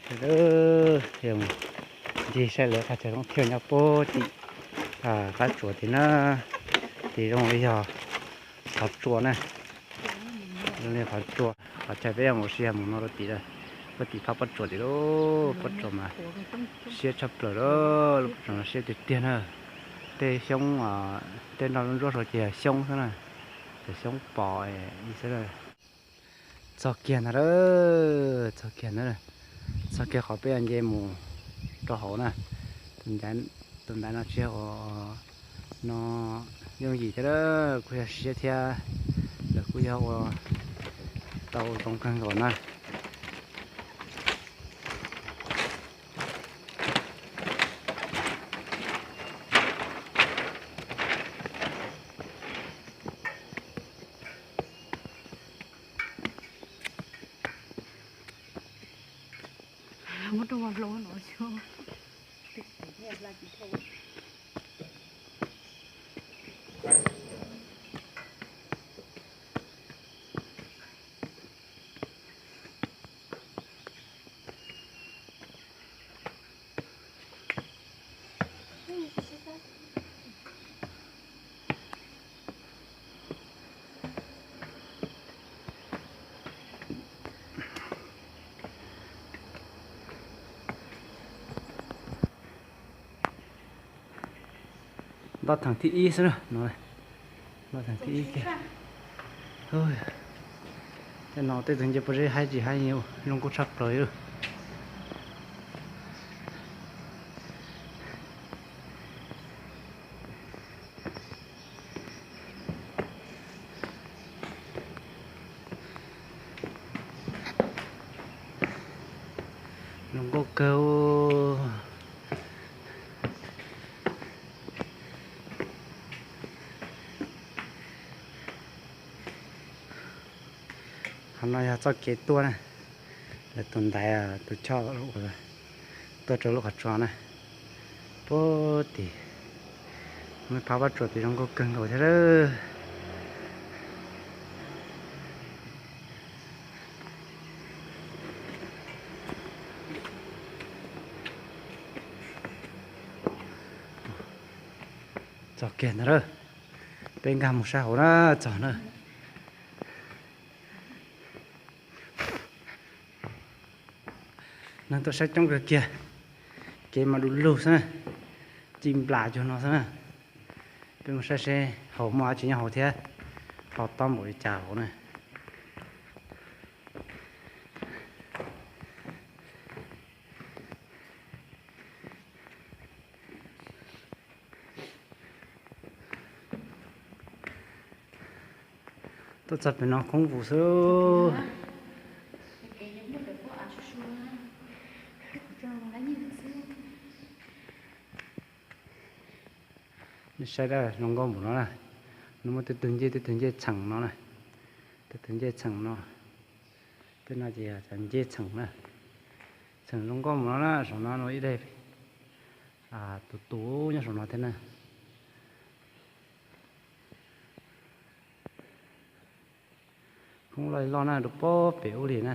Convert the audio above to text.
Ncig saib lawv qhov chaw zoo thiaj nyob puag tim qab tsuas tim na, tim zoo li yog qhov tsua na, zoo li qhov tsua. Qhov chaw peb yuav mus sib yav mus no rau tim, puag tim phab pob tsuas tim lauj. Pob tsuas mas siab tshaj plaws lauj, lub pob tsuas no siab tiag tiag na. Tej xyoob, tej nroj ntsuab saud ces yog xyoob xwb na, cov xyoob pos xwb na. Txog kiag ntag, txog kiag ntag, txog kiag qhov peb yuav nce mus rau hauv na. Tus ntaiv no tsis yog ua no yooj yim thiab, kuj yog siab thiab, lawv kuj yog ua tau zoo kawg nkaus na. Nto theem thib ib xwb no, nto theem thib ib kiag. Tej no tej tug nce pob zeb haib tsis haib, zoo nkauj tshaj plaws li. Zoo nkauj kawg. Qhov no yog txoj kev tuaj na, lawv tus ntaiv tus choj tuaj rau lub qhov tsua na. Puag tim muaj phab pob tsuas tim zoo nkauj kawg nkaus thiab lawm. Txog kiag ntag, peb nkag mus sab hauv na, txog na. Neeg tuaj saib coob kawg kiag, kev mas du lug xwb na, ci nplas cuag no xwb na. Peb mus saib seb hauv muaj dab tsi nyob hauv thiab, ho tob npaum li cas hauv na. Tuaj txog pem no khoob vus xwb. Nej saib dab zoo nkauj npaum no na. No muaj tej tug ncej, tej tug ncej txheem no na. Tej tug ncej txheem no. Tej no ces yog cov ncej txheem na. Txheem zoo nkauj npaum no na, saum no no ib daim tus tus nyob saum no thiab na. Khoob loj loj na, rau puag pem ub li na.